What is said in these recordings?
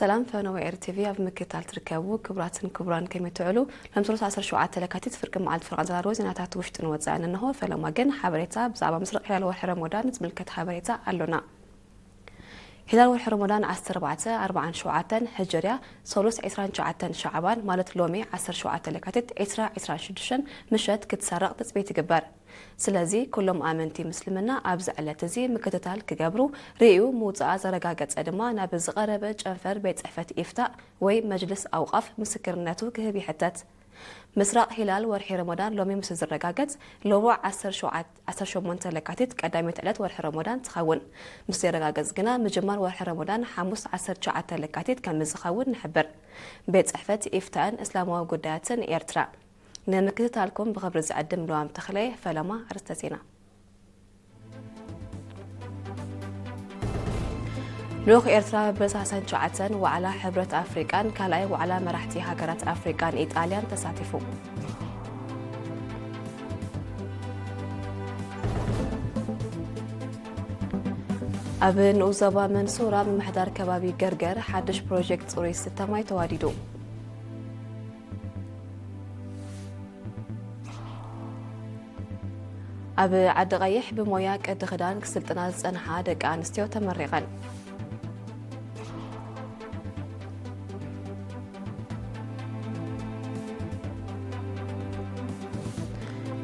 ሰላም ፈነወ ኤር ቲቪ ኣብ ምክትታል ትርከቡ ክቡራትን ክቡራን ከመይ ትውዕሉ? ሎም ሰሉስ ዓሰርተ ሸውዓተ ለካቲት ፍርቂ መዓልቲ ፈረቓ ዘራርቦ ዜናታት ውሽጥን ወጻእን እንሆ። ፈለማ ግን ሓበሬታ ብዛዕባ ምስራቕ ሒላል ወርሒ ረመዳን ዝምልከት ሓበሬታ ኣሎና። ሒላል ወርሒ ረመዳን ዓሰርተ ኣርባዕተ ኣርብዓን ሸውዓተን ሕጀርያ፣ ሰሉስ ዕስራን ትሽዓተን ሸዓባን ማለት ሎሚ ዓሰርተ ሸውዓተ ለካቲት ዕስራ ዕስራን ሽዱሽተን ምሸት ክትሰረቕ ትጽቢት ይግበር። ስለዚ ኩሎም ኣመንቲ ምስልምና ኣብዚ ዕለት እዚ ምክትታል ክገብሩ፣ ርእዩ ምውጻኣ ዘረጋገጸ ድማ ናብ ዝቐረበ ጨንፈር ቤት ጽሕፈት ኢፍታእ ወይ መጅልስ ኣውቃፍ ምስክርነቱ ክህብ ይሕተት። ምስራቕ ሂላል ወርሒ ረመዳን ሎሚ ምስ ዝረጋገጽ፣ ሎሚ ዓሰርተ ሸውዓተ ዓሰርተ ሸሞንተ ለካቲት ቀዳመይቲ ዕለት ወርሒ ረመዳን ትኸውን። ምስ ዘይረጋገጽ ግና ምጅማር ወርሒ ረመዳን ሓሙስ ዓሰርተ ትሽዓተ ለካቲት ከም ዝኸውን ንሕብር። ቤት ጽሕፈት ኢፍታእን እስላማዊ ጉዳያትን ኤርትራ። ንምክትታልኩም ብኽብሪ ዝዕድም ልዋም ተኽለ። ፈለማ ኣርእስተ ዜና። ልኡኽ ኤርትራ በሳልሳን ትሽዓተን ዋዕላ ሕብረት ኣፍሪቃን ካልኣይ ዋዕላ መራሕቲ ሃገራት ኣፍሪቃን ኢጣልያን ተሳቲፉ። ኣብ ንኡስ ዞባ መንሱራ ምምሕዳር ከባቢ ገርገር ሓድሽ ፕሮጀክት ጽሩይ ዝስተ ማይ ተዋዲዱ። ኣብ ዓዲ ቀይሕ ብሞያ ቅዲ ክዳን ክስልጥና ዝጸንሓ ደቂ ኣንስትዮ ተመሪቐን።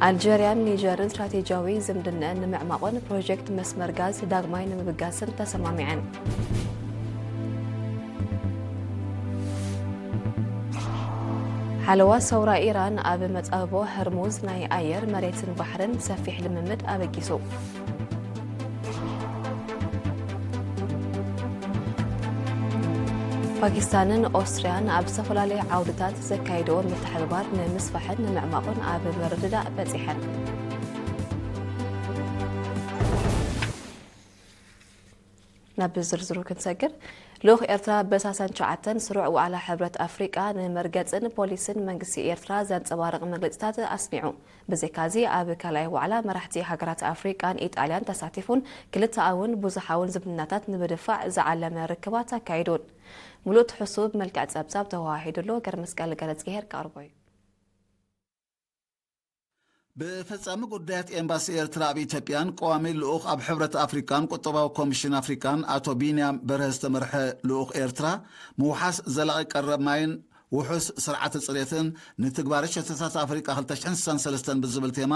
ኣልጀርያን ኒጀርን ስትራቴጂያዊ ዝምድነአን ንምዕማቑን ፕሮጀክት መስመር ጋዝ ዳግማይ ንምብጋስን ተሰማሚዐን። ሓለዋ ሰውራ ኢራን ኣብ መጻብቦ ሆርሙዝ ናይ ኣየር፣ መሬትን ባሕርን ሰፊሕ ልምምድ ኣበጊሱ። ፓኪስታንን ኦስትርያን ኣብ ዝተፈላለዩ ዓውድታት ዘካየድዎ ምትሕብባር ንምስፋሕን ንምዕማቑን ኣብ ምርድዳእ በጺሐን። ናብ ዝርዝሩ ክንሰግር፣ ልኡኽ ኤርትራ በሳልሳን ትሽዓተን ስሩዕ ዋዕላ ሕብረት ኣፍሪቃ ንመርገጽን ፖሊስን መንግስቲ ኤርትራ ዘንጸባርቕ መግለጽታት ኣስሚዑ። ብዘይካዚ ኣብ ካልኣይ ዋዕላ መራሕቲ ሃገራት ኣፍሪቃን ኢጣልያን ተሳቲፉን ክልተኣውን ብዙሓውን ዝምድናታት ንምድፋዕ ዝዓለመ ርክባት ኣካይዱን። ሙሉእ ትሕዝትኡ ብመልክዕ ጸብጻብ ተወሃሂዱ ኣሎ። ገርመስቀል ገረጽግሄር ክቐርቦ እዩ። ብፈጻሚ ጉዳያት ኤምባሲ ኤርትራ ኣብ ኢትዮጵያን ቀዋሚ ልኡኽ ኣብ ሕብረት ኣፍሪቃን ቁጠባዊ ኮሚሽን ኣፍሪቃን ኣቶ ቢንያም በርሀ ዝተመርሐ ልኡኽ ኤርትራ ምውሓስ ዘላቒ ቀረብ ማይን ውሑስ ስርዓተ ጽሬትን ንትግባረ ሸቶታት ኣፍሪቃ ክልተ ሽሕን ስሳን ሰለስተን ብዝብል ቴማ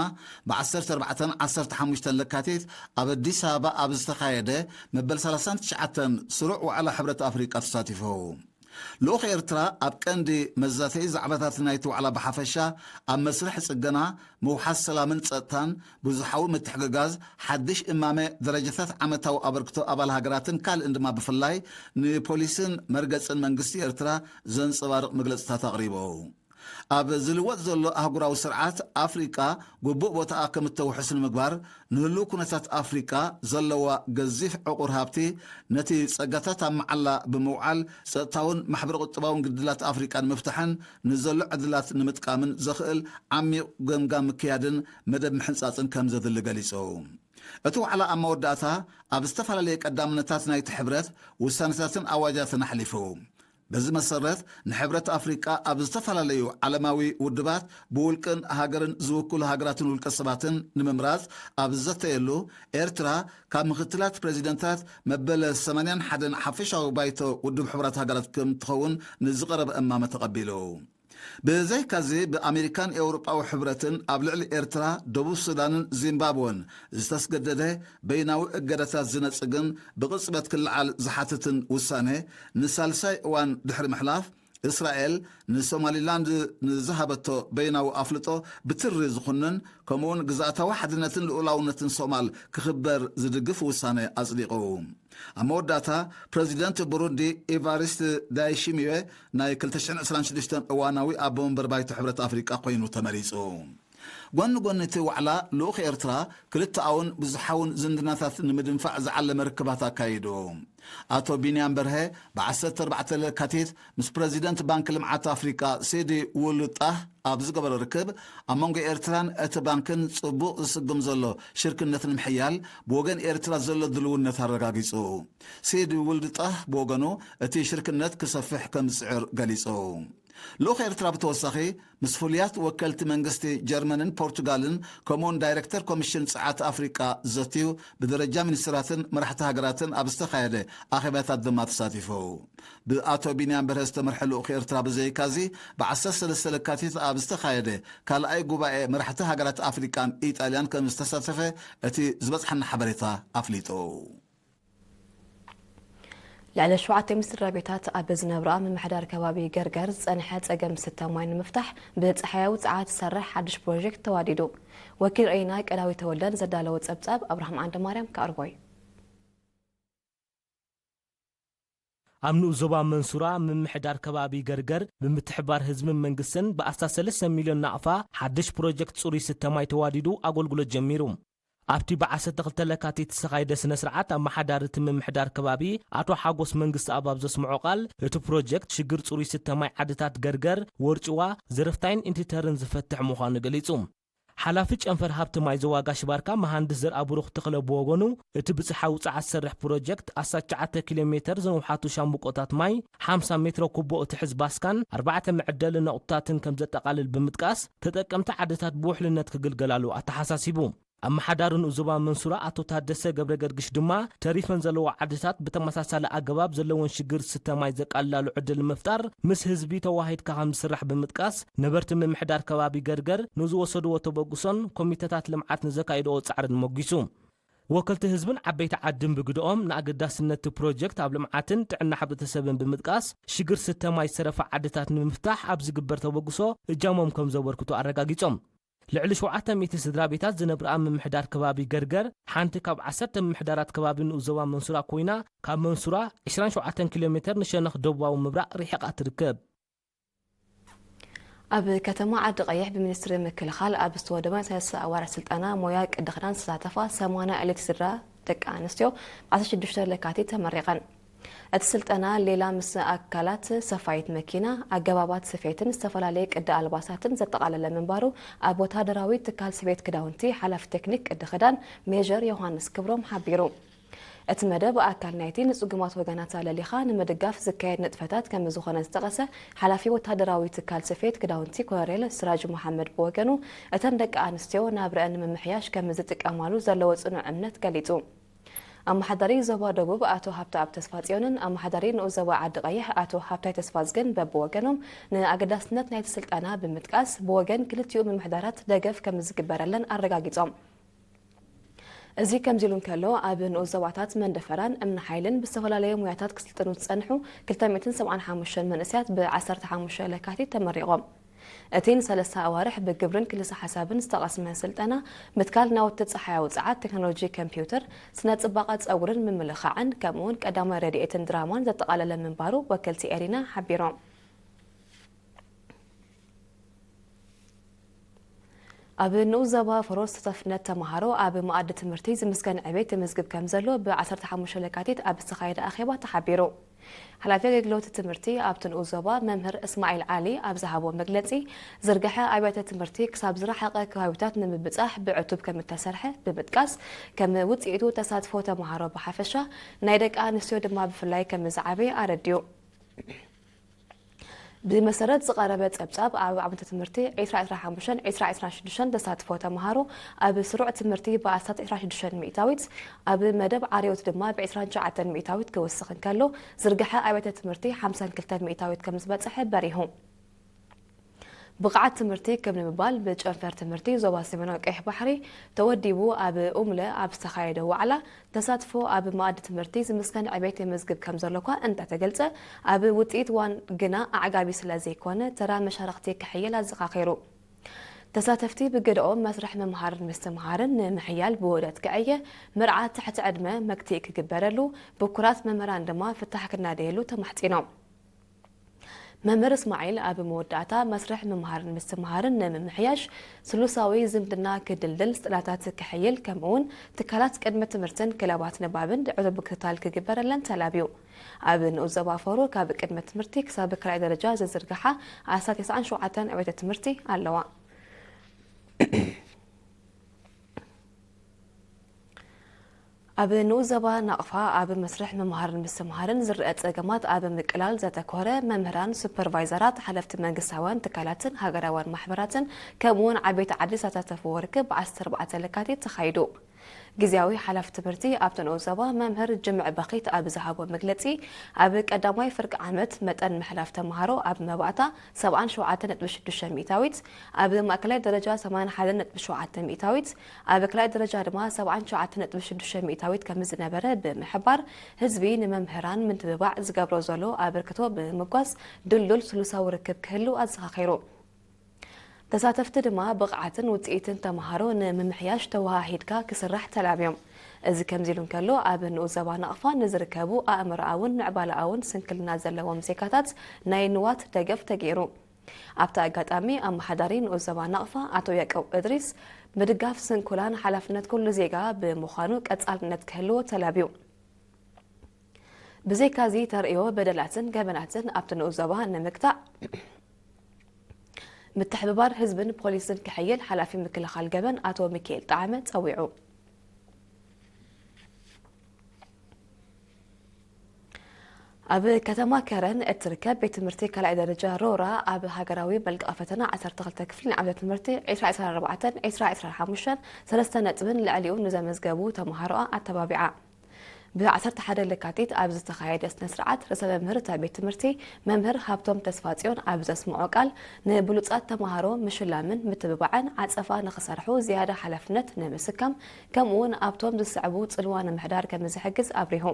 ብ ዓሰርተ ኣርባዕተን ዓሰርተ ሓሙሽተን ለካቲት ኣብ ኣዲስ ኣበባ ኣብ ዝተኻየደ መበል ሰላሳን ትሽዓተን ስሩዕ ዋዕላ ሕብረት ኣፍሪቃ ተሳቲፉ። ልኡኽ ኤርትራ ኣብ ቀንዲ መዛተዪ ዛዕባታት ናይቲ ዋዕላ ብሓፈሻ ኣብ መስርሕ ጽገና፣ ምውሓስ ሰላምን ጸጥታን፣ ብዙሓዊ ምትሕግጋዝ፣ ሓድሽ እማመ ደረጃታት ዓመታዊ ኣበርክቶ ኣባል ሃገራትን ካልእን ድማ ብፍላይ ንፖሊስን መርገጽን መንግስቲ ኤርትራ ዘንጸባርቕ መግለጽታት ኣቕሪቡ። ኣብ ዝልወጥ ዘሎ ኣህጉራዊ ስርዓት ኣፍሪቃ ግቡእ ቦታኣ ከም እተውሕስ ንምግባር ንህሉው ኩነታት ኣፍሪቃ ዘለዋ ገዚፍ ዕቑር ሃብቲ ነቲ ጸጋታት ኣብ መዓላ ብምውዓል ጸጥታውን ማሕበረ ቁጠባውን ግድላት ኣፍሪቃ ንምፍታሕን ንዘሎ ዕድላት ንምጥቃምን ዘኽእል ዓሚቕ ገምጋም ምክያድን መደብ ምሕንጻጽን ከም ዘድሊ ገሊጹ። እቲ ዋዕላ ኣብ መወዳእታ ኣብ ዝተፈላለየ ቀዳምነታት ናይቲ ሕብረት ውሳነታትን ኣዋጃትን ኣሕሊፉ። በዚ መሰረት ንሕብረት ኣፍሪቃ ኣብ ዝተፈላለዩ ዓለማዊ ውድባት ብውልቅን ሃገርን ዝውክሉ ሃገራትን ውልቀ ሰባትን ንምምራጽ ኣብ ዝዘተየሉ ኤርትራ ካብ ምክትላት ፕሬዚደንታት መበለ ሰማንያን ሓደን ሓፈሻዊ ባይቶ ውድብ ሕቡራት ሃገራት ከም ትኸውን ንዝቐረበ እማመ ተቐቢሉ። ብዘይካዚ ብኣሜሪካን ኤውሮጳዊ ሕብረትን ኣብ ልዕሊ ኤርትራ፣ ደቡብ ሱዳንን ዚምባብወን ዝተስገደደ በይናዊ እገዳታት ዝነጽግን ብቕጽበት ክለዓል ዝሓትትን ውሳነ ንሳልሳይ እዋን ድሕሪ ምሕላፍ፣ እስራኤል ንሶማሊላንድ ንዝሃበቶ በይናዊ ኣፍልጦ ብትሪ ዝኹንን ከምኡውን ግዝኣታዊ ሓድነትን ልኡላውነትን ሶማል ክኽበር ዝድግፍ ውሳነ ኣጽዲቑ። ኣብ መወዳእታ ፕረዚደንት ብሩንዲ ኢቫሪስት ዳይሺሚዮ ናይ ክልተ ሽሕን ዕስራን ሽዱሽተን እዋናዊ ኣቦ መንበር ባይቶ ሕብረት ኣፍሪቃ ኮይኑ ተመሪጹ። ጎኒ ጎኒ እቲ ዋዕላ ልኡኽ ኤርትራ ክልተኣውን ብዙሓውን ዝምድናታት ንምድንፋዕ ዝዓለመ ርክባት ኣካይዱ። ኣቶ ቢንያም በርሀ ብ ዓሰርተ ኣርባዕተ ለካቲት ምስ ፕረዚደንት ባንክ ልምዓት ኣፍሪቃ ሴዲ ውልጣህ ኣብ ዝገበሮ ርክብ፣ ኣብ መንጎ ኤርትራን እቲ ባንክን ጽቡቕ ዝስጉም ዘሎ ሽርክነት ንምሕያል ብወገን ኤርትራ ዘሎ ድልውነት ኣረጋጊጹ። ሴዲ ውልጣህ ብወገኑ፣ እቲ ሽርክነት ክሰፍሕ ከም ዝጽዕር ገሊጹ። ልኡኽ ኤርትራ ብተወሳኺ ምስ ፍሉያት ወከልቲ መንግስቲ ጀርመንን ፖርቱጋልን፣ ከምኡውን ዳይረክተር ኮሚሽን ጸዓት ኣፍሪቃ ዘትዩ፣ ብደረጃ ሚኒስትራትን መራሕቲ ሃገራትን ኣብ ዝተኻየደ ኣኼባታት ድማ ተሳቲፉ። ብኣቶ ቢንያም በርሀ ዝተመርሐ ልኡኽ ኤርትራ ብዘይካዚ፣ ብ ዓሰርተ ሰለስተ ለካቲት ኣብ ዝተኻየደ ካልኣይ ጉባኤ መራሕቲ ሃገራት ኣፍሪቃን ኢጣልያን ከም ዝተሳተፈ እቲ ዝበጽሓና ሓበሬታ ኣፍሊጡ። ልዕሊ ሸውዓተ ሚእቲ ስድራ ቤታት ኣብ ዝነብራ ምምሕዳር ከባቢ ገርገር ዝጸንሐ ጸገም ስተ ማይ ንምፍታሕ ብጸሓያዊ ጸዓት ዝሰርሕ ሓድሽ ፕሮጀክት ተዋዲዱ። ወኪል ሬና ቀዳዊ ተወልደን ዘዳለዎ ጸብጻብ ኣብርሃም ዓንደ ማርያም ከቕርቦ እዩ። ኣብ ንኡስ ዞባ መንሱራ ምምሕዳር ከባቢ ገርገር ብምትሕባር ህዝብን መንግስትን ብኣስታት ሰለስተ ሚልዮን ናቕፋ ሓድሽ ፕሮጀክት ጽሩይ ስተ ማይ ተዋዲዱ ኣገልግሎት ጀሚሩ። ኣብቲ ብ ዓሰርተ ክልተ ለካቲት ዝተኻየደ ስነ ስርዓት ኣመሓዳሪ እቲ ምምሕዳር ከባቢ ኣቶ ሓጎስ መንግስቲ ኣብ ኣብ ዘስምዖ ቃል፣ እቲ ፕሮጀክት ሽግር ጽሩይ ስተ ማይ ዓድታት ገርገር፣ ወርጭዋ፣ ዘረፍታይን ኢንቲተርን ዝፈትሕ ምዃኑ ገሊጹ። ሓላፊ ጨንፈር ሃብቲ ማይ ዞባ ጋሽ ባርካ መሃንድስ ዘርኣብሩኽ ተኽለ ብወገኑ፣ እቲ ብጽሓዊ ጸዓት ዝሰርሕ ፕሮጀክት ኣስታት ትሽዓተ ኪሎ ሜተር ዝነውሓቱ ሻምብቆታት ማይ፣ ሓምሳ ሜትሮ ኩቦ እትሕዝ ባስካን ኣርባዕተ መዕደሊ ነቑጥታትን ከም ዘጠቓልል ብምጥቃስ፣ ተጠቀምቲ ዓድታት ብውሕልነት ክግልገላሉ ኣተሓሳሲቡ። ኣመሓዳሪ ንኡስ ዞባ መንሱራ ኣቶ ታደሰ ገብረ ገርግሽ ድማ፣ ተሪፈን ዘለዋ ዓድታት ብተመሳሳሊ ኣገባብ ዘለወን ሽግር ስተ ማይ ዘቃልላሉ ዕድል ንምፍጣር ምስ ህዝቢ ተዋሂድካ ከም ዝስራሕ ብምጥቃስ፣ ነበርቲ ምምሕዳር ከባቢ ገርገር ንዝወሰድዎ ተበግሶን ኮሚተታት ልምዓት ንዘካየድኦ ጻዕርን ሞጊሱ። ወከልቲ ህዝብን ዓበይቲ ዓድን ብግደኦም፣ ንኣገዳስነት እቲ ፕሮጀክት ኣብ ልምዓትን ጥዕና ሕብረተሰብን ብምጥቃስ፣ ሽግር ስተ ማይ ዝተረፋ ዓድታት ንምፍታሕ ኣብ ዝግበር ተበግሶ እጃሞም ከም ዘበርክቱ ኣረጋጊጾም። ልዕሊ ሸውዓተ ሚእቲ ስድራ ቤታት ዝነብራ ምምሕዳር ከባቢ ገርገር፣ ሓንቲ ካብ ዓሰርተ ምምሕዳራት ከባቢ ንኡስ ዞባ መንሱራ ኮይና፣ ካብ መንሱራ ዕስራን ሸውዓተን ኪሎ ሜተር ንሸነኽ ደቡባዊ ምብራቕ ርሒቓ ትርከብ። ኣብ ከተማ ዓዲ ቀይሕ ብሚኒስትሪ ምክልኻል ኣብ ዝተወደበ ናይ ሰለስተ ኣዋርሕ ስልጠና ሞያ ቅዲ ክዳን ዝተሳተፋ ሰማንያ ኣሌት ስድራ ደቂ ኣንስትዮ ብ ዓሰርተ ሽዱሽተ ለካቲት ተመሪቐን። እቲ ስልጠና ሌላ ምስ ኣካላት ሰፋይት መኪና፣ ኣገባባት ስፌትን ዝተፈላለየ ቅዲ ኣልባሳትን ዘጠቓለለ ምንባሩ ኣብ ወተሃደራዊ ትካል ስፌት ክዳውንቲ ሓላፊ ቴክኒክ ቅዲ ክዳን ሜጀር ዮሃንስ ክብሮም ሓቢሩ። እቲ መደብ ኣካል ናይቲ ንጽጉማት ወገናት ኣለሊኻ ንምድጋፍ ዝካየድ ንጥፈታት ከም ዝኾነ ዝጠቐሰ ሓላፊ ወተሃደራዊ ትካል ስፌት ክዳውንቲ ኮሎኔል ስራጅ መሓመድ ብወገኑ፣ እተን ደቂ ኣንስትዮ ናብረአን ንምምሕያሽ ከም ዝጥቀማሉ ዘለዎ ጽኑዕ እምነት ገሊጹ። ኣመሓዳሪ ዞባ ደቡብ ኣቶ ሃብተኣብ ተስፋጽዮንን ኣመሓዳሪ ንኡስ ዞባ ዓዲ ቀይሕ ኣቶ ሃብታይ ተስፋዝግን በብወገኖም ንኣገዳስነት ናይቲ ስልጠና ብምጥቃስ፣ ብወገን ክልቲኡ ምምሕዳራት ደገፍ ከም ዝግበረለን ኣረጋጊጾም። እዚ ከምዚ ኢሉ እንከሎ፣ ኣብ ንኡስ ዞባታት መንደፈራን እምኒ ሓይልን ብዝተፈላለየ ሞያታት ክስልጥኑ ዝጸንሑ ክልተ ሚእትን ሰብዓን ሓሙሽተን መንእሰያት ብ ዓሰርተ ሓሙሽተ ለካቲት ተመሪቖም። እቲ ንሰለስተ ኣዋርሕ ብግብርን ክልሰ ሓሳብን ዝተቐስመ ስልጠና፣ ምትካል ናውቲ ጸሓያዊ ጸዓት፣ ቴክኖሎጂ ኮምፒውተር፣ ስነ ጽባቐ ጸጉርን ምምልኻዕን፣ ከምኡ እውን ቀዳማይ ረድኤትን ድራማን ዘጠቓለለ ምንባሩ ወከልቲ ኤሪና ሓቢሮም። ኣብ ንኡስ ዞባ ፈሮስ ተሳታፍነት ተምሃሮ ኣብ መኣዲ ትምህርቲ ዝምስገን ዕቤት የመዝግብ ከም ዘሎ ብ ዓሰርተ ሓሙሽተ ለካቲት ኣብ ዝተኻየደ ኣኼባ ተሓቢሩ። ሓላፊ ኣገልግሎት ትምህርቲ ኣብቲ ንኡስ ዞባ መምህር እስማዒል ዓሊ ኣብ ዝሃቦ መግለጺ፣ ዝርግሐ ኣብያተ ትምህርቲ ክሳብ ዝረሓቐ ከባቢታት ንምብጻሕ ብዕቱብ ከም እተሰርሐ ብምጥቃስ፣ ከም ውጽኢቱ ተሳትፎ ተምሃሮ ብሓፈሻ ናይ ደቂ ኣንስትዮ ድማ ብፍላይ ከም ዝዓበየ ኣረዲኡ። ብመሰረት ዝቐረበ ጸብጻብ፣ ኣብ ዓመተ ትምህርቲ ዕስራ ዕስራ ሓሙሽተን ዕስራ ዕስራ ሽዱሽተን ተሳትፎ ተምሃሮ ኣብ ስሩዕ ትምህርቲ ብኣስታት ዕስራ ሽዱሽተ ሚእታዊት፣ ኣብ መደብ ዓርዮት ድማ ብ ዕስራን ትሽዓተን ሚእታዊት ክውስኽ እንከሎ፣ ዝርግሐ ኣብያተ ትምህርቲ ሓምሳን ክልተን ሚእታዊት ከም ዝበጽሐ በሪሁ። ብቕዓት ትምህርቲ ክብ ንምባል ብጨንፈር ትምህርቲ ዞባ ሰሜናዊ ቀይሕ ባሕሪ ተወዲቡ ኣብ ኡምለ ኣብ ዝተኻየደ ዋዕላ፣ ተሳትፎ ኣብ መኣዲ ትምህርቲ ዝምስገን ዕቤት የመዝግብ ከም ዘሎ እኳ እንተተገልጸ፣ ኣብ ውጽኢት ዋን ግና ኣዕጋቢ ስለ ዘይኮነ፣ ተራ መሻርኽቲ ክሕይል ኣዘኻኺሩ። ተሳተፍቲ ብግደኦም፣ መስርሕ ምምሃርን ምስትምሃርን ንምሕያል ብውህደት ክዕየ፣ ምርዓት ትሕቲ ዕድመ መክትኢ ክግበረሉ፣ ብኩራት መምህራን ድማ ፍታሕ ክናደየሉ ተማሕጺኖም። መምህር እስማዒል ኣብ መወዳእታ፣ መስርሕ ምምሃርን ምስትምሃርን ንምምሕያሽ፣ ስሉሳዊ ዝምድና ክድልድል፣ ስጥላታት ክሕይል፣ ከምኡውን ትካላት ቅድመ ትምህርትን ክለባት ንባብን ዕቱብ ምክትታል ክግበረለን ተላብዩ። ኣብ ንኡስ ዞባ ፈሩ ካብ ቅድመ ትምህርቲ ክሳብ ካልኣይ ደረጃ ዝዝርግሓ ኣስታት ተስዓን ሸውዓተን ኣብያተ ትምህርቲ ኣለዋ። ኣብ ንኡስ ዞባ ናቕፋ ኣብ መስርሕ ምምሃርን ምስትምሃርን ዝረአ ጸገማት ኣብ ምቅላል ዘተኮረ፣ መምህራን፣ ሱፐርቫይዘራት፣ ሓለፍቲ መንግስታውያን ትካላትን ሃገራውያን ማሕበራትን ከምኡውን ዓበይቲ ዓዲ ዝተሳተፍዎ ርክብ ብ ዓሰርተ ኣርባዕተ ለካቲት ተኻይዱ። ግዝያዊ ሓላፊ ትምህርቲ ኣብቲ ንኡስ ዞባ መምህር ጅምዕ በኺት ኣብ ዝሃቦ መግለጺ፣ ኣብ ቀዳማይ ፍርቂ ዓመት መጠን ምሕላፍ ተምሃሮ ኣብ መባእታ ሰብዓን ሸውዓተን ነጥቢ ሽዱሽተ ሚእታዊት፣ ኣብ ማእከላይ ደረጃ ሰማንያን ሓደን ነጥቢ ሸውዓተ ሚእታዊት፣ ኣብ ካልኣይ ደረጃ ድማ ሰብዓን ሸውዓተን ነጥቢ ሽዱሽተ ሚእታዊት ከም ዝነበረ ብምሕባር፣ ህዝቢ ንመምህራን ምትብባዕ ዝገብሮ ዘሎ ኣበርክቶ ብምምጓስ ድልዱል ስሉሳዊ ርክብ ክህሉ ኣዘኻኺሩ። ተሳተፍቲ ድማ ብቕዓትን ውጽኢትን ተምሃሮ ንምምሕያሽ ተወሃሂድካ ክስራሕ ተላብዮም። እዚ ከምዚ ኢሉ እንከሎ፣ ኣብ ንኡስ ዞባ ናቕፋ ንዝርከቡ ኣእምሮኣውን ምዕባለኣውን ስንክልና ዘለዎም ዜጋታት ናይ ንዋት ደገፍ ተገይሩ። ኣብቲ ኣጋጣሚ፣ ኣመሓዳሪ ንኡስ ዞባ ናቕፋ ኣቶ ያዕቆብ እድሪስ፣ ምድጋፍ ስንኩላን ሓላፍነት ኩሉ ዜጋ ብምዃኑ ቀጻልነት ክህልዎ ተላብዩ። ብዘይካዚ፣ ተርእዮ በደላትን ገበናትን ኣብቲ ንኡስ ዞባ ንምግታእ፣ ምትሕብባር ህዝብን ፖሊስን ክሕይል ሓላፊ ምክልኻል ገበን ኣቶ ሚካኤል ጠዓመ ጸዊዑ። ኣብ ከተማ ከረን እትርከብ ቤት ትምህርቲ ካልኣይ ደረጃ ሮራ፣ ኣብ ሃገራዊ መልቀቒ ፈተና ዓሰርተ ክልተ ክፍሊ ንዓመተ ትምህርቲ ዕስራ ዕስራን ኣርባዕተን ዕስራ ዕስራን ሓሙሽተን ሰለስተ ነጥብን ልዕሊኡ ንዘመዝገቡ ተምሃሮኣ ኣተባቢዓ። ብ ዓሰርተ ሓደ ለካቲት ኣብ ዝተኻየደ ስነ ስርዓት፣ ርእሰ መምህር እታ ቤት ትምህርቲ መምህር ሃብቶም ተስፋጽዮን ኣብ ዘስምዖ ቃል፣ ንብሉጻት ተምሃሮ ምሽላምን ምትብባዕን ዓጸፋ ንኽሰርሑ ዝያዳ ሓላፍነት ንምስካም፣ ከምኡውን ኣብቶም ዝስዕቡ ጽልዋ ንምሕዳር ከም ዝሕግዝ ኣብሪሁ።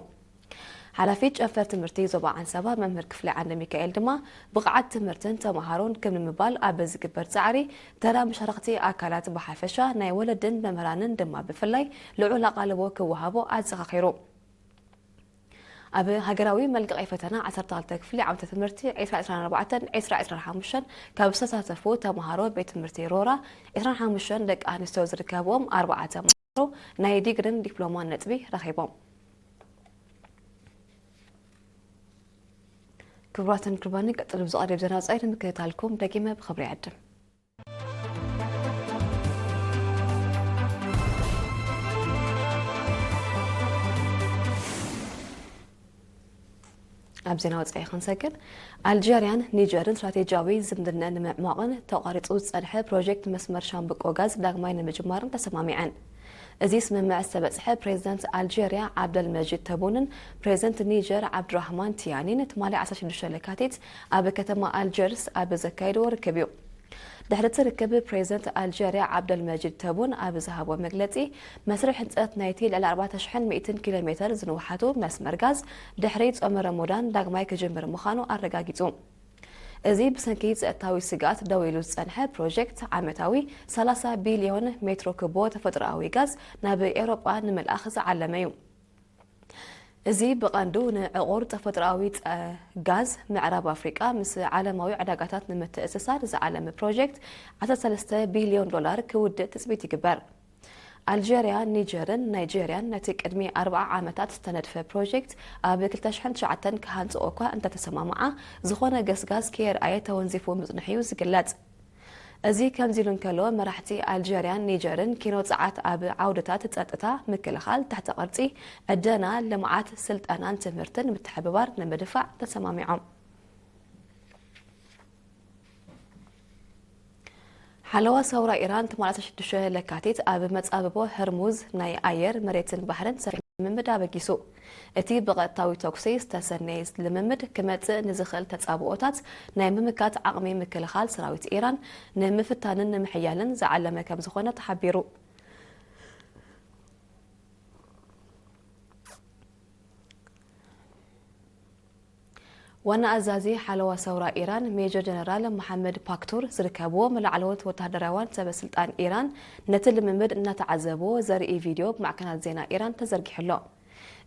ሓላፊት ጨንፈር ትምህርቲ ዞባ ዓንሰባ መምህር ክፍለ ዓንደ ሚካኤል ድማ፣ ብቕዓት ትምህርትን ተምሃሮን ክብ ንምባል ኣብ ዝግበር ጻዕሪ፣ ተራ መሻርኽቲ ኣካላት ብሓፈሻ፣ ናይ ወለድን መምህራንን ድማ ብፍላይ ልዑል ኣቓልቦ ክወሃቦ ኣዘኻኺሩ። ኣብ ሃገራዊ መልቀቒ ፈተና ዓሰርተ ክልተ ክፍሊ ዓመተ ትምህርቲ ዕስራ ዕስራን ኣርባዕተን ዕስራ ዕስራን ሓሙሽተን ካብ ዝተሳተፉ ተምሃሮ ቤት ትምህርቲ ሮራ፣ ዕስራን ሓሙሽተን ደቂ ኣንስትዮ ዝርከብዎም ኣርባዓ ተምሃሮ ናይ ዲግሪን ዲፕሎማን ነጥቢ ረኺቦም። ክቡራትን ክቡራንን፣ ቀጽሉ ብዝቐርብ ዜና ወጻኢ ንምክትታልኩም ደጊመ ብኽብሪ ይዕድም። ኣብ ዜና ወጻኢ ክንሰግር፣ ኣልጀርያን ኒጀርን ስትራቴጂያዊ ዝምድነን ንምዕሟቕን ተቋሪጹ ዝጸንሐ ፕሮጀክት መስመር ሻምብቆ ጋዝ ዳግማይ ንምጅማርን ተሰማሚዐን። እዚ ስምምዕ ዝተበጽሐ ፕሬዚደንት ኣልጀርያ ዓብደልመጂድ ተቡንን ፕሬዚደንት ኒጀር ዓብዱራህማን ቲያኒን ትማሊ ዓሰርተ ሽዱሽተ ለካቲት ኣብ ከተማ ኣልጀርስ ኣብ ዘካየድዎ ርክብ እዩ። ድሕሪ እቲ ርክብ፣ ፕሬዚደንት ኣልጀርያ ዓብደልመጂድ ተቡን ኣብ ዝሃቦ መግለጺ፣ መስርሕ ህንጸት ናይቲ ልዕሊ ኣርባዕተ ሽሕን ሚእትን ኪሎ ሜተር ዝንውሓቱ መስመር ጋዝ ድሕሪ ጾመ ረሞዳን ዳግማይ ክጅምር ምዃኑ ኣረጋጊጹ። እዚ ብሰንኪ ጸጥታዊ ስግኣት ደው ኢሉ ዝጸንሐ ፕሮጀክት፣ ዓመታዊ ሰላሳ ቢልዮን ሜትሮ ኩቦ ተፈጥሮኣዊ ጋዝ ናብ ኤውሮጳ ንምልኣኽ ዝዓለመ እዩ። እዚ ብቐንዱ ንዕቑር ተፈጥሮኣዊ ጸ-፣ ጋዝ ምዕራብ ኣፍሪቃ ምስ ዓለማዊ ዕዳጋታት ንምትእስሳር ዝዓለመ ፕሮጀክት፣ ዓሰርተ ሰለስተ ቢልዮን ዶላር ክውድእ ትጽቢት ይግበር። ኣልጀርያ፣ ኒጀርን ናይጀርያን ነቲ ቅድሚ ኣርብዓ ዓመታት ዝተነድፈ ፕሮጀክት ኣብ ክልተ ሽሕን ትሽዓተን ክሃንጽኦ እኳ እንተተሰማምዓ፣ ዝኾነ ገስጋስ ከየርኣየ ተወንዚፉ ምጽንሑ እዩ ዝግለጽ። እዚ ከምዚ ኢሉ እንከሎ፣ መራሕቲ ኣልጀርያን ኒጀርን ኪኖ ጸዓት ኣብ ዓውድታት ጸጥታ፣ ምክልኻል፣ ትሕተ ቅርጺ፣ ዕደና፣ ልምዓት፣ ስልጠናን ትምህርትን ምትሕብባር ንምድፋዕ ተሰማሚዖም። ሓለዋ ሰውራ ኢራን ትማሊ ዓሰርተ ሽዱሽተ ለካቲት ኣብ መጻብቦ ህርሙዝ ናይ ኣየር፣ መሬትን ባሕርን ሰፊሕ ልምምድ ኣበጊሱ። እቲ ብቐጥታዊ ተኩሲ ዝተሰነየ ልምምድ ክመጽእ ንዝኽእል ተጻብኦታት ናይ ምምካት ዓቕሚ ምክልኻል ሰራዊት ኢራን ንምፍታንን ንምሕያልን ዝዓለመ ከም ዝኾነ ተሓቢሩ። ዋና ኣዛዚ ሓለዋ ሰውራ ኢራን ሜጀር ጀነራል መሓመድ ፓክቱር ዝርከብዎም ላዕለዎት ወተሃደራውያን ሰበ ስልጣን ኢራን ነቲ ልምምድ እናተዓዘብዎ ዘርኢ ቪድዮ ብማዕከናት ዜና ኢራን ተዘርጊሑ ኣሎ።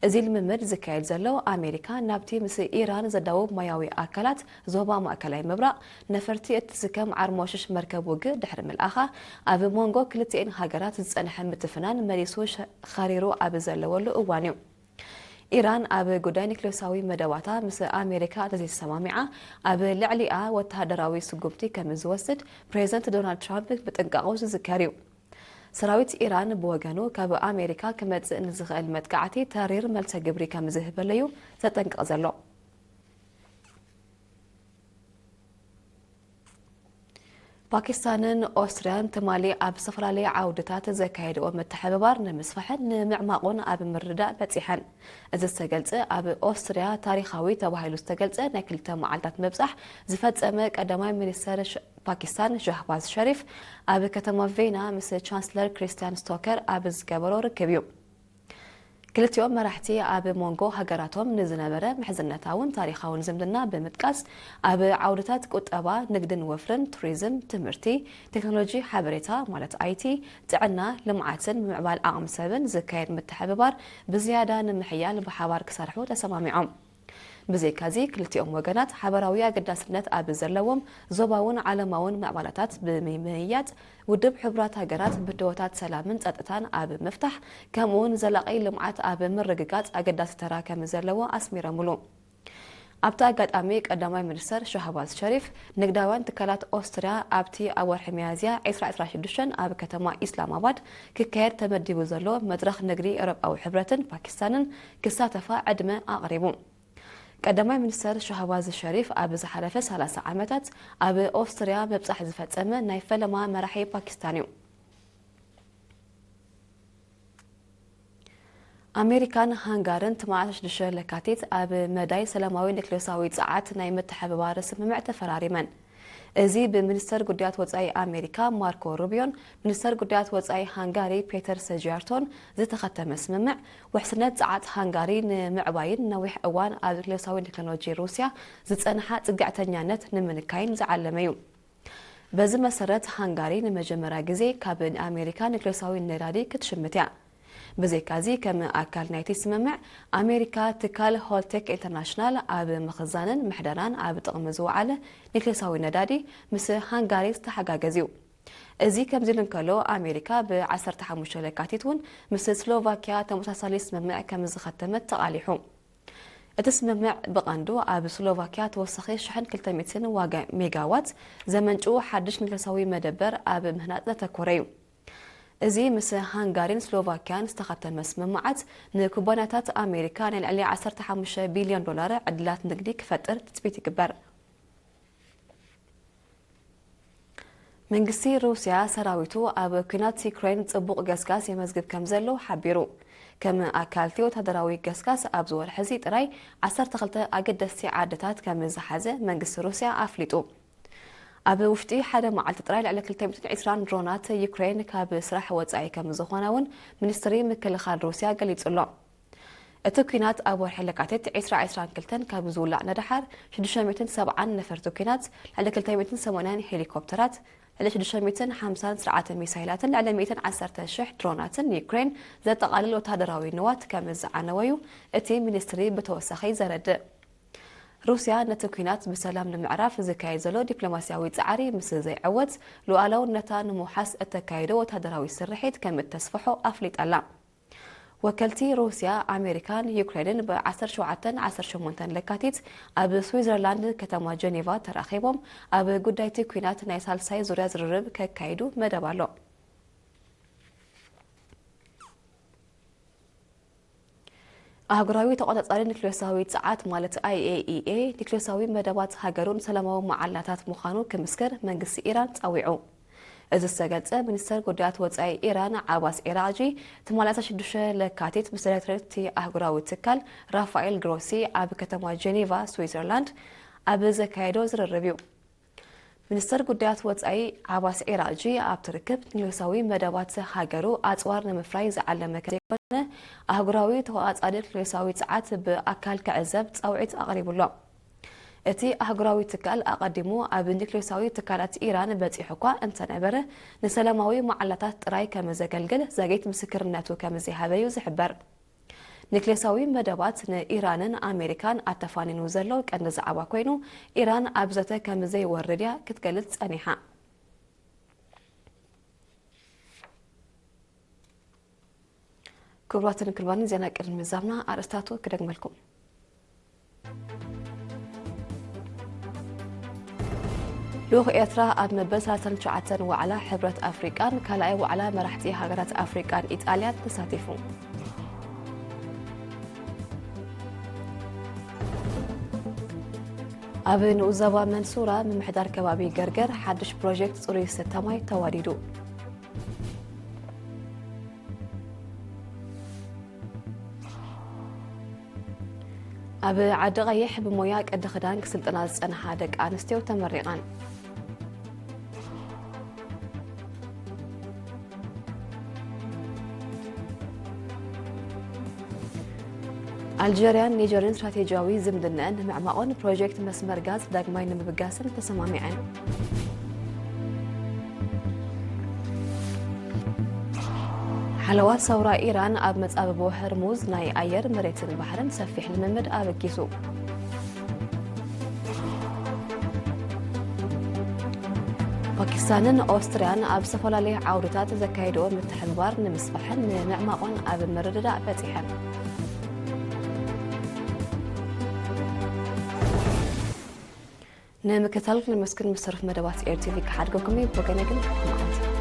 እዚ ልምምድ ዝካየድ ዘሎ ኣሜሪካ ናብቲ ምስ ኢራን ዘዳውብ ማያዊ ኣካላት ዞባ ማእከላይ ምብራቕ ነፈርቲ እትስከም ዓርሞሽሽ መርከብ ውግእ ድሕሪ ምልኣኻ፣ ኣብ መንጎ ክልቲኤን ሃገራት ዝጸንሐ ምትፍናን መሊሱ ኸሪሩ ኣብ ዘለወሉ እዋን እዩ። ኢራን ኣብ ጉዳይ ኒክሌሳዊ መደባታ ምስ ኣሜሪካ እንተዘይተሰማሚዓ፣ ኣብ ልዕሊኣ ወተሃደራዊ ስጉምቲ ከም ዝወስድ ፕሬዝደንት ዶናልድ ትራምፕ ምጥንቃቑ ዝዝከር እዩ። ሰራዊት ኢራን ብወገኑ፣ ካብ ኣሜሪካ ክመጽእ ንዝኽእል መጥቃዕቲ ተሪር መልሰ ግብሪ ከም ዝህበሉ እዩ ዘጠንቅቕ ዘሎ። ፓኪስታንን ኦስትርያን ትማሊ ኣብ ዝተፈላለየ ዓውድታት ዘካየድኦ ምትሕብባር ንምስፋሕን ንምዕማቑን ኣብ ምርድዳእ በጺሐን። እዚ ዝተገልጸ፣ ኣብ ኦስትርያ ታሪኻዊ ተባሂሉ ዝተገልጸ ናይ ክልተ መዓልታት ምብጻሕ ዝፈጸመ ቀዳማይ ሚኒስተር ፓኪስታን ሻህባዝ ሸሪፍ፣ ኣብ ከተማ ቬና ምስ ቻንስለር ክሪስቲያን ስቶከር ኣብ ዝገበሮ ርክብ እዩ። ክልቲኦም መራሕቲ ኣብ መንጎ ሃገራቶም ንዝነበረ ምሕዝነታውን ታሪኻውን ዝምድና ብምጥቃስ፣ ኣብ ዓውድታት ቁጠባ፣ ንግድን ወፍርን፣ ቱሪዝም፣ ትምህርቲ፣ ቴክኖሎጂ ሓበሬታ ማለት ኣይቲ፣ ጥዕና፣ ልምዓትን ምምዕባል ዓቕሚ ሰብን ዝካየድ ምትሕብባር ብዝያዳ ንምሕያል ብሓባር ክሰርሑ ተሰማሚዖም። ብዘይካዚ፣ ክልቲኦም ወገናት ሓበራዊ ኣገዳስነት ኣብ ዘለዎም ዞባውን ዓለማውን ምዕባላታት ብምምይያጥ፣ ውድብ ሕቡራት ሃገራት ብድሆታት ሰላምን ጸጥታን ኣብ ምፍታሕ፣ ከምኡውን ዘላቒ ልምዓት ኣብ ምርግጋጽ ኣገዳሲ ተራ ከም ዘለዎ ኣስሚረምሉ። ኣብቲ ኣጋጣሚ፣ ቀዳማይ ሚኒስተር ሻህባዝ ሸሪፍ፣ ንግዳውያን ትካላት ኦስትርያ ኣብቲ ኣብ ወርሒ ሚያዝያ ዕስራ ዕስራ ሽዱሽተ ኣብ ከተማ ኢስላማባድ ክካየድ ተመዲቡ ዘሎ መድረኽ ንግዲ ኤውሮጳዊ ሕብረትን ፓኪስታንን ክሳተፋ ዕድመ ኣቕሪቡ። ቀዳማይ ሚኒስተር ሻህባዝ ሸሪፍ፣ ኣብ ዝሓለፈ ሰላሳ ዓመታት ኣብ ኦስትርያ ምብጻሕ ዝፈጸመ ናይ ፈለማ መራሒ ፓኪስታን እዩ። ኣሜሪካን ሃንጋርን ትማሊ ሽዱሽተ ለካቲት ኣብ መዳይ ሰላማዊ ኒክሌሳዊ ጸዓት ናይ ምትሕብባር ስምምዕ ተፈራሪመን። እዚ ብሚኒስተር ጉዳያት ወጻኢ ኣሜሪካ ማርኮ ሩቢዮን ሚኒስተር ጉዳያት ወጻኢ ሃንጋሪ ፔተር ሰጂያርቶን ዝተኸተመ ስምምዕ፣ ውሕስነት ጸዓት ሃንጋሪ ንምዕባይን ነዊሕ እዋን ኣብ ኒክሌሳዊ ቴክኖሎጂ ሩስያ ዝጸንሓ ጽግዕተኛነት ንምንካይን ዝዓለመ እዩ። በዚ መሰረት፣ ሃንጋሪ ንመጀመርያ ግዜ ካብ ኣሜሪካ ኒክሌሳዊ ነዳዲ ክትሽምት እያ። ብዘይካዚ፣ ከም ኣካል ናይቲ ስምምዕ፣ ኣሜሪካ ትካል ሆልቴክ ኢንተርናሽናል ኣብ ምኽዛንን ምሕደራን ኣብ ጥቕሚ ዝወዓለ ኒክሌሳዊ ነዳዲ ምስ ሃንጋሪ ዝተሓጋገዝ እዩ። እዚ ከምዚ ኢሉ እንከሎ፣ ኣሜሪካ ብ ዓሰርተ ሓሙሽተ ለካቲት እውን ምስ ስሎቫኪያ ተመሳሳሊ ስምምዕ ከም ዝኸተመት ተቓሊሑ። እቲ ስምምዕ ብቐንዱ ኣብ ስሎቫኪያ ተወሳኺ ሽሕን ክልተ ሚእትን ዋጋ ሜጋዋት ዘመንጭው ሓድሽ ኒክሌሳዊ መደበር ኣብ ምህናጽ ዘተኮረ እዩ። እዚ ምስ ሃንጋሪን ስሎቫኪያን ዝተኸተመ ስምምዓት፣ ንኩባንያታት ኣሜሪካ ናይ ልዕሊ ዓሰርተ ሓሙሽተ ቢልዮን ዶላር ዕድላት ንግዲ ክፈጥር ትጽቢት ይግበር። መንግስቲ ሩስያ፣ ሰራዊቱ ኣብ ኲናት ዩክሬን ጽቡቕ ገስጋስ የመዝግብ ከም ዘሎ ሓቢሩ። ከም ኣካል እቲ ወታደራዊ ገስጋስ፣ ኣብዚ ወርሒ እዚ ጥራይ ዓሰርተ ክልተ ኣገደስቲ ዓድታት ከም ዝሓዘ መንግስቲ ሩስያ ኣፍሊጡ። ኣብ ውሽጢ ሓደ መዓልቲ ጥራይ ልዕሊ ክልተ ሚእትን ዕስራን ድሮናት ዩክሬን ካብ ስራሕ ወጻኢ ከም ዝኾና እውን ሚኒስትሪ ምክልኻል ሩስያ ገሊጹ ኣሎ። እቲ ኲናት ኣብ ወርሒ ለካቲት ዕስራ ዕስራን ክልተን ካብ ዝውላዕ ንደሓር፣ ሽዱሽተ ሚእትን ሰብዓን ነፈርቲ ኲናት፣ ልዕሊ ክልተ ሚእትን ሰማንያን ሄሊኮፕተራት፣ ልዕሊ ሽዱሽተ ሚእትን ሓምሳን ስርዓተ ሚሳይላትን ልዕሊ ሚእትን ዓሰርተ ሽሕ ድሮናትን ንዩክሬን ዘጠቓልል ወታደራዊ ንዋት ከም ዝዓነወ እዩ እቲ ሚኒስትሪ ብተወሳኺ ዘረድእ። ሩስያ ነቲ ኲናት ብሰላም ንምዕራፍ ዝካየድ ዘሎ ዲፕሎማስያዊ ጻዕሪ ምስ ዘይዕወት፣ ሉዓላውነታ ንምውሓስ እተካይዶ ወታደራዊ ስርሒት ከም እተስፍሖ ኣፍሊጣ ኣላ። ወከልቲ ሩስያ፣ ኣሜሪካን ዩክሬንን ብ ዓሰርተ ሸውዓተን ዓሰርተ ሸሞንተን ለካቲት ኣብ ስዊዘርላንድ ከተማ ጀኔቫ ተራኺቦም ኣብ ጉዳይ እቲ ኲናት ናይ ሳልሳይ ዙርያ ዝርርብ ከካይዱ መደብ ኣሎ። ኣህጉራዊ ተቖጻጻሪ ኒክሌሳዊ ጸዓት ማለት ኣይ ኤ ኢ ኤ፣ ኒክሌሳዊ መደባት ሃገሩን ሰላማዊ መዓላታት ምዃኑ ክምስክር መንግስቲ ኢራን ጸዊዑ። እዚ ዝተገልጸ፣ ሚኒስተር ጉዳያት ወጻኢ ኢራን ዓባስ ዒራቕጂ ትማሊ ዓሰርተ ሽዱሽተ ለካቲት ምስ ዳይሬክተር እቲ ኣህጉራዊ ትካል ራፋኤል ግሮሲ ኣብ ከተማ ጀኔቫ ስዊዘርላንድ ኣብ ዘካየዶ ዝርርብ እዩ። ሚኒስተር ጉዳያት ወጻኢ ዓባስ ዒራቕጂ ኣብቲ ርክብ፣ ኒክሌሳዊ መደባት ሃገሩ ኣጽዋር ንምፍራይ ዝዓለመ ከዘይኮነ፣ ኣህጉራዊ ተቖጻጻሪ ኒክሌሳዊ ጸዓት ብኣካል ክዕዘብ ጻውዒት ኣቕሪቡ ኣሎ። እቲ ኣህጉራዊ ትካል ኣቐዲሙ ኣብ ኒክሌሳዊ ትካላት ኢራን በጺሑ እኳ እንተነበረ፣ ንሰላማዊ መዓላታት ጥራይ ከም ዘገልግል ዛጊት ምስክርነቱ ከም ዘይሃበ እዩ ዝሕበር። ኒክሌሳዊ መደባት ንኢራንን ኣሜሪካን ኣተፋኒኑ ዘሎ ቀንዲ ዛዕባ ኮይኑ፣ ኢራን ኣብ ዘተ ከም ዘይወርድ እያ ክትገልጽ ጸኒሓ። ክቡራትን ክቡራንን፣ ዜና ቅድሚ ምዛምና ኣርእስታቱ ክደግመልኩም። ልኡኽ ኤርትራ ኣብ መበል ሰላሳን ትሽዓተን ዋዕላ ሕብረት ኣፍሪቃን ካልኣይ ዋዕላ መራሕቲ ሃገራት ኣፍሪቃን ኢጣልያን ተሳቲፉ። ኣብ ንኡስ ዞባ መንሱራ ምምሕዳር ከባቢ ገርገር ሓድሽ ፕሮጀክት ጽሩይ ዝስተ ማይ ተዋዲዱ። ኣብ ዓዲ ቀይሕ ብሞያ ቅዲ ክዳን ክስልጥና ዝጸንሓ ደቂ ኣንስትዮ ተመሪቐን። ኣልጀርያን ኒጀርን ስትራቴጂያዊ ዝምድነአን ንምዕማቑን ፕሮጀክት መስመር ጋዝ ዳግማይ ንምብጋስን ተሰማሚዐን። ሓለዋ ሰውራ ኢራን ኣብ መጻብቦ ህርሙዝ ናይ ኣየር፣ መሬትን ባሕርን ሰፊሕ ልምምድ ኣበጊሱ። ፓኪስታንን ኦስትርያን ኣብ ዝተፈላለዩ ዓውድታት ዘካየድኦ ምትሕብባር ንምስፋሕን ንምዕማቖን ኣብ ምርድዳእ በጺሐን። ንምክትታል ነመስግን። ምስ ተረፉ መደባት ኤር ቲቪ ክሓድገኩም እዩ። ብወገነይ ግን መዓልቲ